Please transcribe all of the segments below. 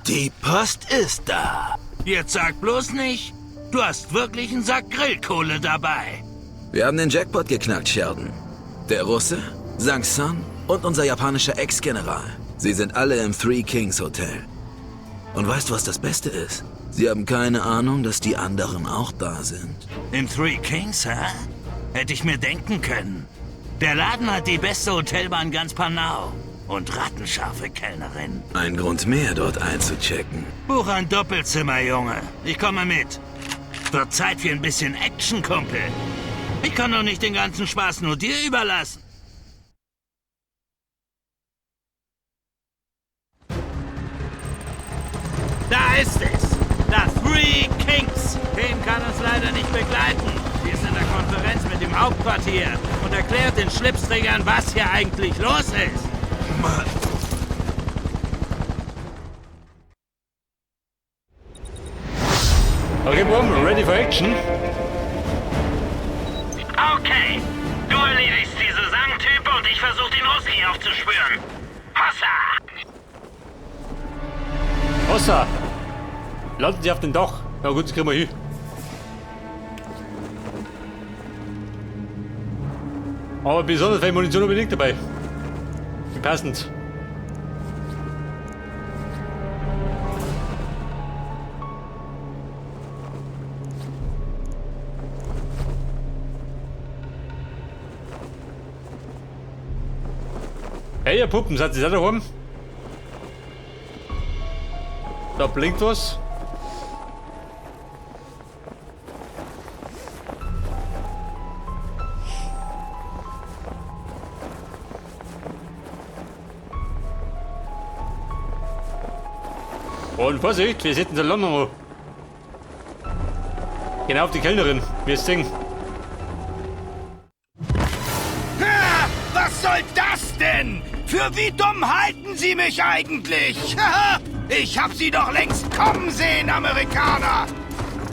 Die Post ist da. Jetzt sag bloß nicht, du hast wirklich einen Sack Grillkohle dabei. Wir haben den Jackpot geknackt, Sheldon. Der Russe, Zhang San und unser japanischer Ex-General. Sie sind alle im Three Kings Hotel. Und weißt du, was das Beste ist? Sie haben keine Ahnung, dass die anderen auch da sind. Im Three Kings, hä? Hätte ich mir denken können. Der Laden hat die beste Hotelbar in ganz Panau. Und rattenscharfe Kellnerin. Ein Grund mehr, dort einzuchecken. Buch ein Doppelzimmer, Junge. Ich komme mit. Wird Zeit für ein bisschen Action, Kumpel. Ich kann doch nicht den ganzen Spaß nur dir überlassen. Da ist es. Das Three Kings. Tim kann uns leider nicht begleiten. Sie ist in der Konferenz mit dem Hauptquartier und erklärt den Schlipsträgern, was hier eigentlich los ist. Mann. Okay, Buben, ready for action. Okay, du erledigst diese Sang-Type und ich versuche den Ruski aufzuspüren. Hossa! Hossa! Landen Sie auf dem Dach. Na gut, das kriegen wir hin. Aber besonders viel Munition habe ich nicht dabei. Wie passend. Hey, ihr Puppen, seid ihr da daheim? Da blinkt was. Und Vorsicht, wir setzen den London an. Genau auf die Kellnerin, wir singen. Ha, was soll das denn? Für wie dumm halten Sie mich eigentlich? Ich hab Sie doch längst kommen sehen, Amerikaner!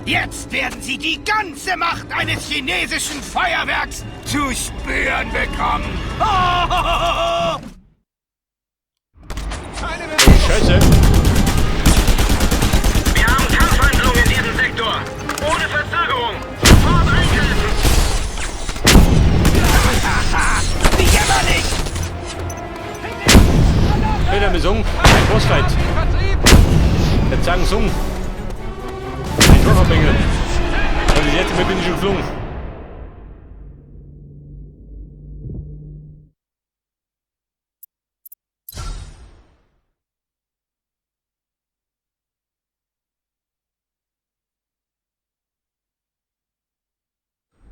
Jetzt werden Sie die ganze Macht eines chinesischen Feuerwerks zu spüren bekommen! Oh! Scheiße! Wir haben Kampfhandlungen in diesem Sektor. Ohne Verzögerung. Sofort eingreifen. Wie jämmerlich! Peter Sung, ein Bossfight. Der Zhang Sung. Ein Torverbengel. Und jetzt bin ich schon geflogen.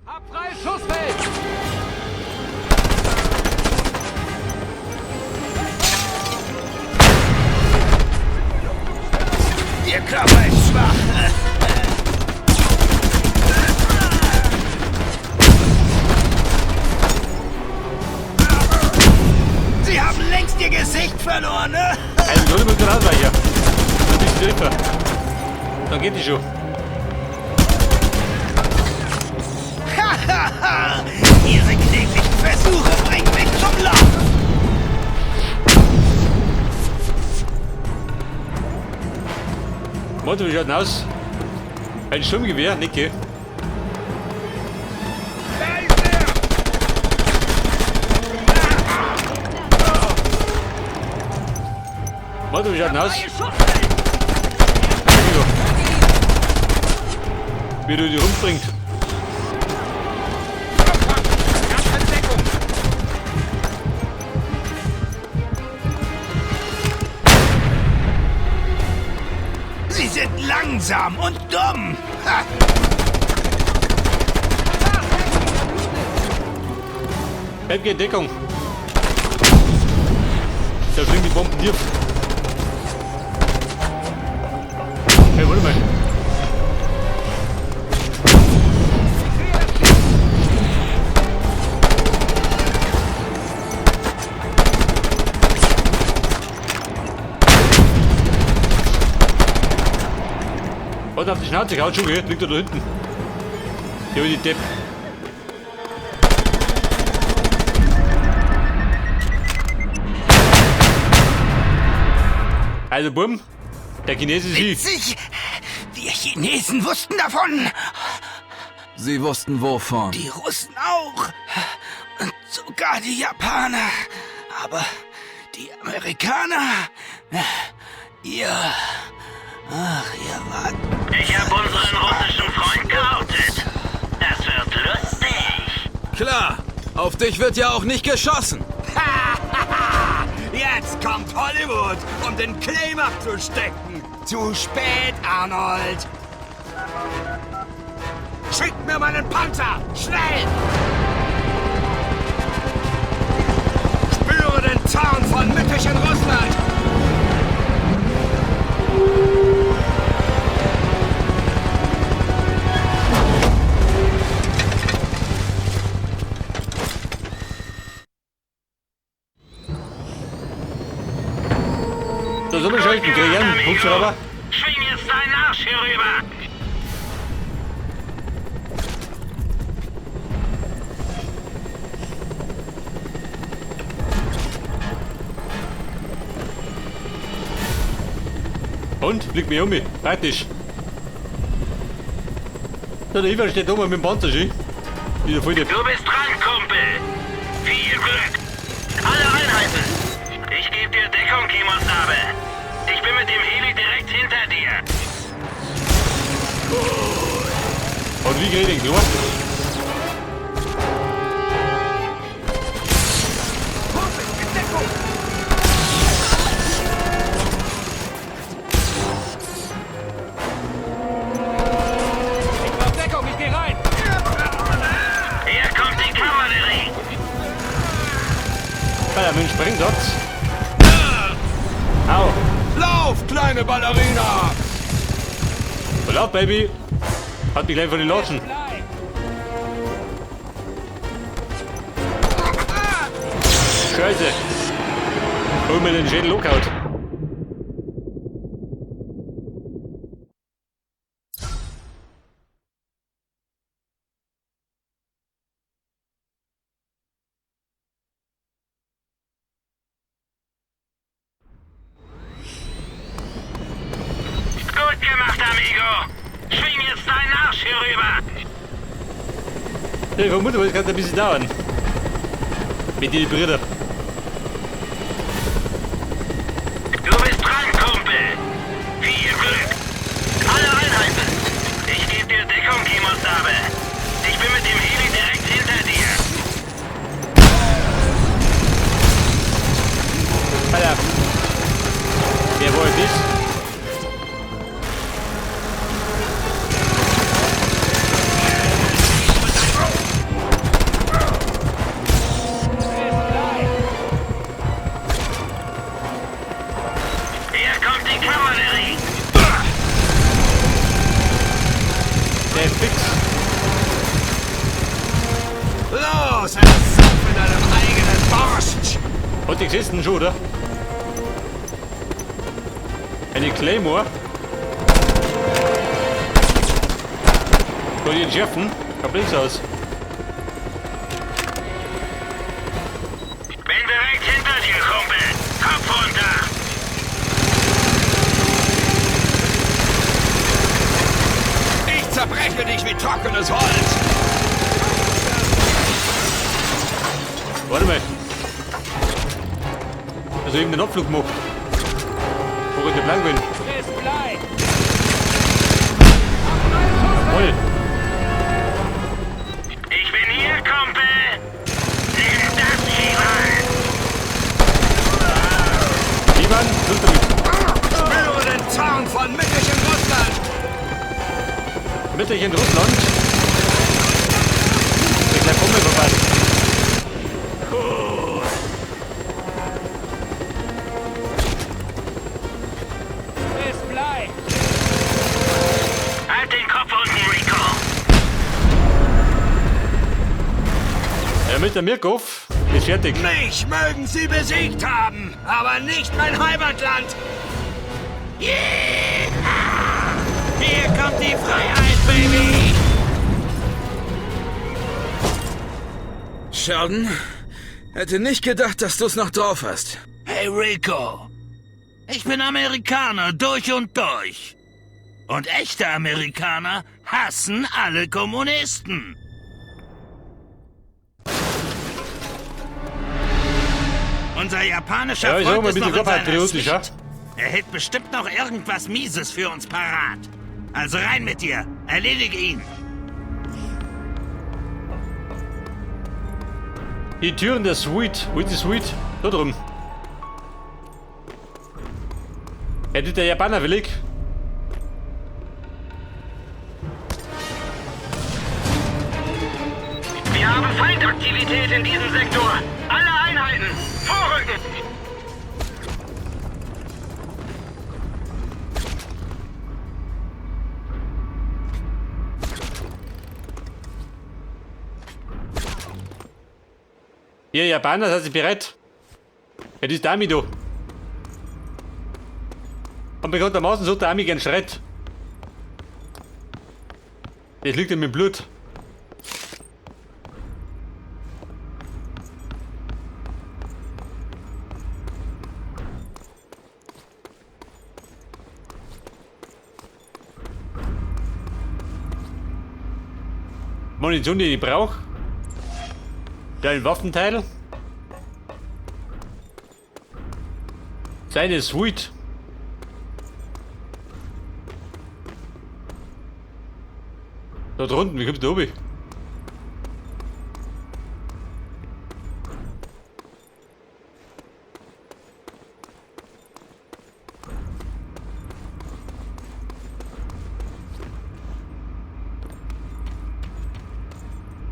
Hab freies Schussfeld! Ihr Körper ist schwach. Sie haben längst Ihr Gesicht verloren, ne? Also, nur mit dem Ausweicher. Ein bisschen tiefer. Dann geht die schon. Ihre kläglichen Versuche bringen mich zum Lachen. Warte, wie schaut denn aus? Ein Sturmgewehr, Nicke. Warte, wie schaut denn aus? Wie du die rumspringt. Sie sind langsam und dumm. Ha! MG Deckung. Da fliegen die Bomben tief. Hey, warte mal. Warte auf die Schnauze gehauen, schon, gell? Liegt er da hinten. Ja, die Depp. Also, bumm. Der Chinese ist sie. Witzig! Wir Chinesen wussten davon. Sie wussten wovon. Die Russen auch. Und sogar die Japaner. Aber die Amerikaner... Ihr... Ach, ihr wart... Ich habe unseren russischen Freund geoutet. Das wird lustig. Klar, auf dich wird ja auch nicht geschossen. Jetzt kommt Hollywood, um den Claim abzustecken. Zu spät, Arnold. Schickt mir meinen Panzer! Schnell! Spüre den Zorn von Mütterchen Russland! So, so beschalten, krieg ich einen Hubschrauber. Schwing jetzt deinen Arsch hier rüber. Und? Fliegt mich um mich. Praktisch. So, der Ivan steht oben mit dem Panzer, schön. Wieder voll der. Du bist dran, Kumpel. Viel Glück. Alle Einheiten. Ich gebe dir Deckung, Kimosabe. Ich bin mit dem Heli direkt hinter dir. Und wie krieg ich den klar? Ich brauch Deckung, ich geh rein. Hier kommt die Kavallerie. Alter, mit dem Sprengsatz. Au. Lauf, kleine Ballerina! Lauf, Baby. Hat mich gleich von den Latschen. Scheiße. Hol mir den Schädel Lockout. Gut gemacht, Amigo. Schwing jetzt deinen Arsch hier rüber. Ich vermute, es kann ein bisschen dauern. Mit den Brüdern. Du bist dran, Kumpel. Viel Glück. Alle Einheiten. Ich gebe dir Deckung, Kimosabe. Ich bin mit dem Heli direkt hinter dir. Alter. Wer wollte das? Hier kommt die Kavallerie. Der ist fix. Los, ersauf in deinem eigenen Borscht! Hat die gesessen schon, oder? Eine Claymore. Soll ich entschärfen? Schaut links aus. Bin direkt hinter dir, Kumpel. Kopf runter. Ich zerbreche dich wie trockenes Holz! Warte mal. Also eben den Abflug gemacht. Wo ich nicht lang bin. Voll. Ich bin hier, Kumpel. Nimm das, Ivan. Ivan, Schluss damit. Spüre den Zorn von Mütterchen Russland! Mütterchen Russland. Der kleine Bombe verpasst. Blei. Halt den Kopf unten, Rico. Ja, mit der Mirkov ist fertig. Mich mögen sie besiegt haben, aber nicht mein Heimatland! Hier kommt die Freiheit, Baby. Sheldon, hätte nicht gedacht, dass du's noch drauf hast. Hey Rico, Ich bin Amerikaner durch und durch. Und echte Amerikaner hassen alle Kommunisten. Unser japanischer Ja, ich sag Freund mal, ist ein noch bisschen in seiner patriotisch, ja? Suite. Er hält bestimmt noch irgendwas Mieses für uns parat. Also rein mit dir. Erledige ihn. Die Türen der Suite. Wo ist die Suite? Da drum. Ja, das ist der Japaner willig. Wir haben Feindaktivität in diesem Sektor. Alle Einheiten, vorrücken! Ihr Japaner, seid ihr bereit? Ja, das ist der Ami da. Und bekanntermaßen so der Ami gern schreit. Das liegt ihm im Blut. Munition, die ich brauche. Dein Waffenteil. Seine Suite. Da drunten, wie kommst du da oben?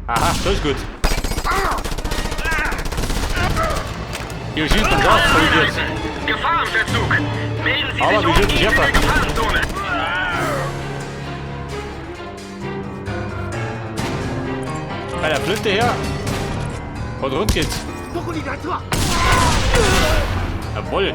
Aha, das ist gut. Hier schießt man drauf, hab ich jetzt. Gefahr im Verzug. Melden Sie Aber sich wir sind umgehend in der schärfer. Gefahrenzone. Bei der Flinte her. Und rund geht's. Jawohl.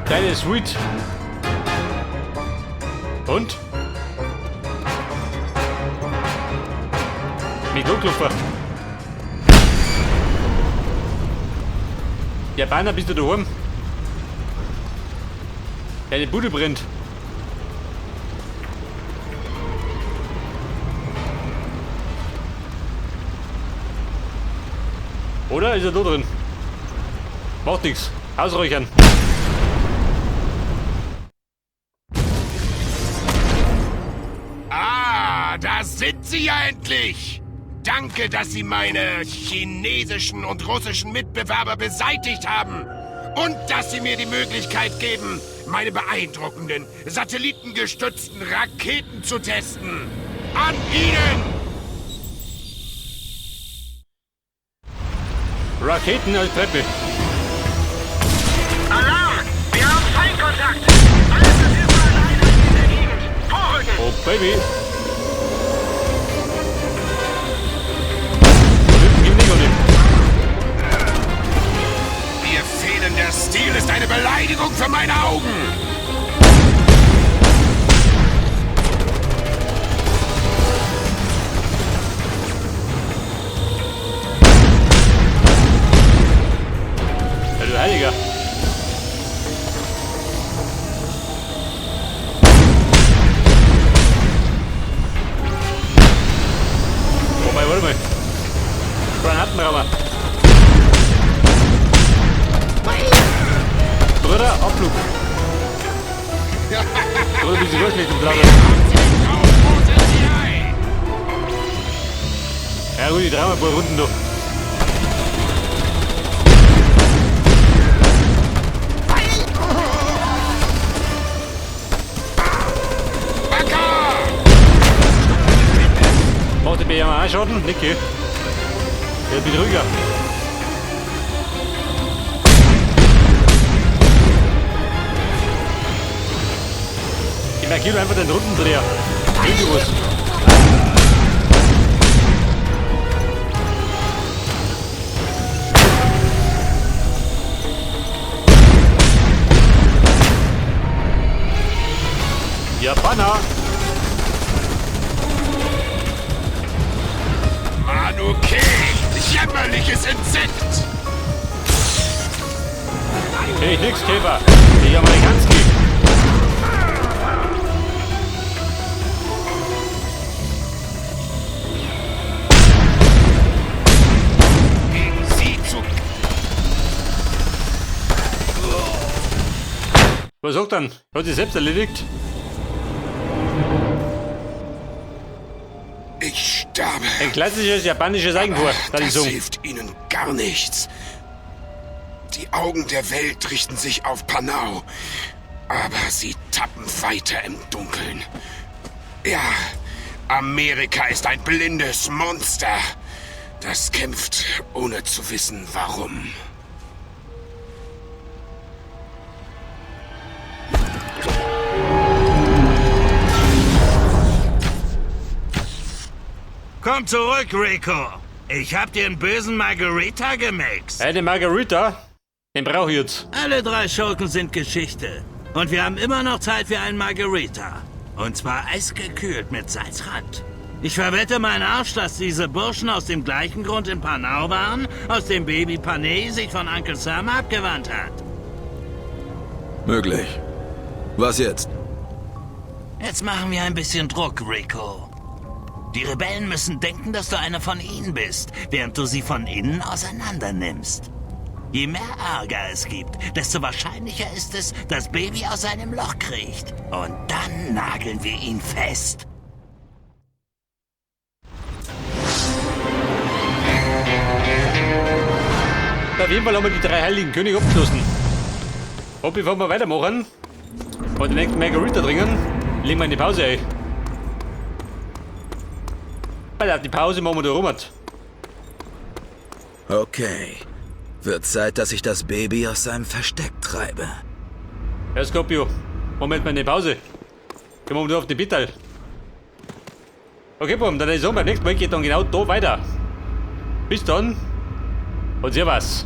Deine Suite. Und? Mit Notklopfer. Japaner, bist du daheim? Deine Bude brennt. Oder ist er da drin? Macht nix. Ausräuchern. Ah, da sind Sie ja endlich! Danke, dass Sie meine chinesischen und russischen Mitbewerber beseitigt haben. Und dass Sie mir die Möglichkeit geben, meine beeindruckenden, satellitengestützten Raketen zu testen. An Ihnen! Raketen als Treppe. Alarm! Wir haben Feindkontakt! Alle verfügbaren Einheiten in der Gegend! Vorrücken! Oh, Baby. Ihr fehlender Stil ist eine Beleidigung für meine Augen! Ja, du Heiliger. Wobei, warte mal. Granatenrammer. Bruder, Abflug. Bruder, bist du so schlecht im Plaudern. Ja gut, ich dreh mal ein paar Runden noch. Macht der BMA auch Schaden? Niki. Der Betrüger. Ich markiere einfach den Rundendreher. Irgendwas. Japaner! Widerliches Insekt! Hey, nix, Käfer. Ich Amerikanski. Gegen sie zu... Was sagt dann? Hat sich selbst erledigt? Ich sterbe. Ein klassisches japanisches Eigentor, Das hilft Ihnen gar nichts. Die Augen der Welt richten sich auf Panau. Aber sie tappen weiter im Dunkeln. Ja, Amerika ist ein blindes Monster. Das kämpft, ohne zu wissen, warum. Komm zurück, Rico. Ich hab dir einen bösen Margarita gemixt. Eine Margarita? Den brauche ich jetzt. Alle drei Schurken sind Geschichte. Und wir haben immer noch Zeit für einen Margarita. Und zwar eisgekühlt mit Salzrand. Ich verwette meinen Arsch, dass diese Burschen aus dem gleichen Grund in Panau waren, aus dem Baby Panay sich von Uncle Sam abgewandt hat. Möglich. Was jetzt? Jetzt machen wir ein bisschen Druck, Rico. Die Rebellen müssen denken, dass du einer von ihnen bist, während du sie von innen auseinander nimmst. Je mehr Ärger es gibt, desto wahrscheinlicher ist es, dass Baby aus seinem Loch kriecht. Und dann nageln wir ihn fest. Auf jeden Fall haben wir die drei heiligen Könige abgeschlossen. Und bevor wir weitermachen und den nächsten Margarita trinken, legen wir eine Pause ein. Weil die Pause machen wir da rum. Okay. Wird Zeit, dass ich das Baby aus seinem Versteck treibe. Ja, Scorpio, Moment mal eine Pause. Gehen wir nur auf den Bittal. Okay, Bumm, dann ist so, beim nächsten Mal geht dann genau da weiter. Bis dann und servus.